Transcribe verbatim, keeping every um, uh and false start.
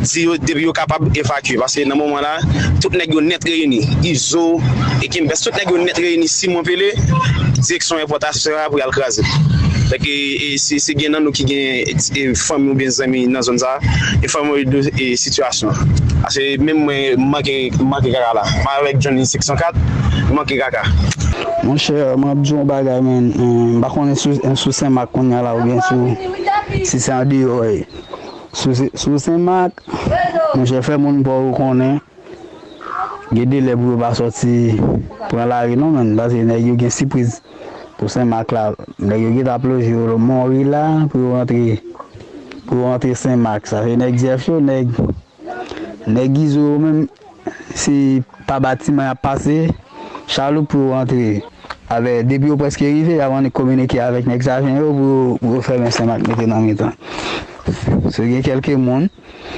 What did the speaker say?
Di yo depi yo kapab evakye, paske nan moman la, tout nèg yo nèt reyini. Izo, e Kempès, tout nèg yo nèt reyini Simon Pele, direksyon enpòtasyon a pou y al kraze. Donk, e, e, si, si gen nan nou ki gen e, fanmi oubyen zanmi nan zòn sa, enfòme yo de e, sitiyasyon an. Paske menm mwen, m manke, m manke kaka la. Mwen avèk Johnny senk san kat, m manke kaka. Monchè, mwen ap di yon bagay, men, m pa konnen sou, sou Senmak kounye a la oubyen sou, si se andeyò. Sou, sou Senmak, monchè, fè moun pa w konnen. Gen de lè pou yo pa sòti pran lari non, men, paske nèg yo gen sipriz pou Senmak la. Nèg yo gentan plonje yo Mont Rila pou yo rantre, pou yo rantre Senmak. Sa se nèg Jèf yo, nèg, nèg Izo yo menm, se pa batiman y ap pase, chaloup pou yo rantre. Avè, depi yo prèske rive, y ap annik kominike avèk nèg Sajen yo pou yo, pou yo fèmen Senmak mete nan mitan. Se gen kèlke moun